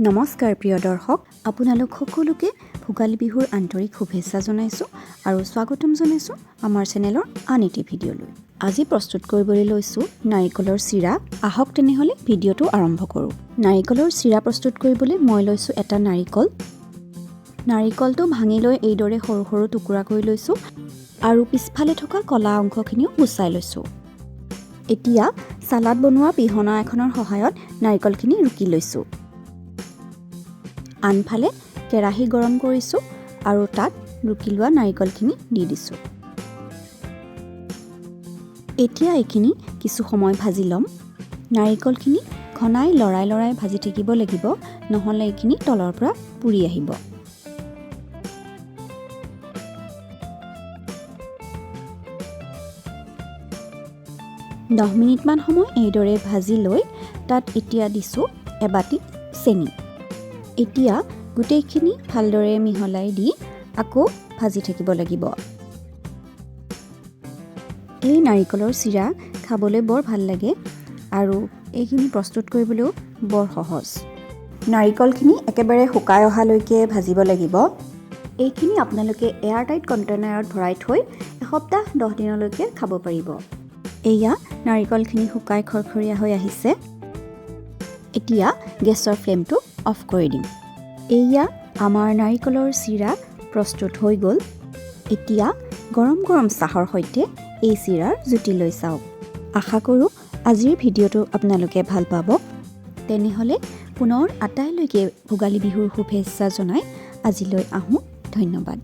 নমস্কাৰ প্ৰিয় দৰ্শক, আপোনালোক সকলোকে ভোগালী বিহুৰ আন্তৰিক শুভেচ্ছা জনাইছোঁ আৰু স্বাগতম জনাইছোঁ আমাৰ চেনেলৰ আন এটি ভিডিঅ'লৈ। আজি প্ৰস্তুত কৰিবলৈ লৈছোঁ নাৰিকলৰ চিৰা। আহক তেনেহ'লে ভিডিঅ'টো আৰম্ভ কৰোঁ। নাৰিকলৰ চিৰা প্ৰস্তুত কৰিবলৈ মই লৈছোঁ এটা নাৰিকল। নাৰিকলটো ভাঙি লৈ এইদৰে সৰু সৰু টুকুৰা কৰি লৈছোঁ আৰু পিছফালে থকা ক'লা অংশখিনিও গুচাই লৈছোঁ। এতিয়া চালাড বনোৱা পিহনা এখনৰ সহায়ত নাৰিকলখিনি ৰুকি লৈছোঁ। আনফালে কেৰাহী গৰম কৰিছোঁ আৰু তাত ৰুকি লোৱা নাৰিকলখিনি দি দিছোঁ। এতিয়া এইখিনি কিছু সময় ভাজি ল'ম। নাৰিকলখিনি ঘনাই লৰাই লৰাই ভাজি থাকিব লাগিব, নহ'লে এইখিনি তলৰ পৰা পুৰি আহিব। 10 মিনিটমান সময় এইদৰে ভাজি লৈ তাত এতিয়া দিছোঁ এবাটি চেনি। এতিয়া গোটেইখিনি ভালদৰে মিহলাই দি আকৌ ভাজি থাকিব লাগিব। এই নাৰিকলৰ চিৰা খাবলৈ বৰ ভাল লাগে আৰু এইখিনি প্ৰস্তুত কৰিবলৈও বৰ সহজ। নাৰিকলখিনি একেবাৰে শুকাই অহালৈকে ভাজিব লাগিব। এইখিনি আপোনালোকে এয়াৰ টাইট কণ্টেইনাৰত ভৰাই থৈ এসপ্তাহ 10 দিনলৈকে খাব পাৰিব। এয়া নাৰিকলখিনি শুকাই খৰখৰীয়া হৈ আহিছে। এতিয়া গেছৰ ফ্লেমটো অফ কৰি দিম। এয়া আমাৰ নাৰিকলৰ চিৰা প্ৰস্তুত হৈ গ'ল। এতিয়া গৰম গৰম চাহৰ সৈতে এই চিৰাৰ জুতি লৈ চাওক। আশা কৰোঁ আজিৰ ভিডিঅ'টো আপোনালোকে ভাল পাব। তেনেহ'লে পুনৰ আটাইলৈকে ভোগালী বিহুৰ শুভেচ্ছা জনাই আজিলৈ আহোঁ। ধন্যবাদ।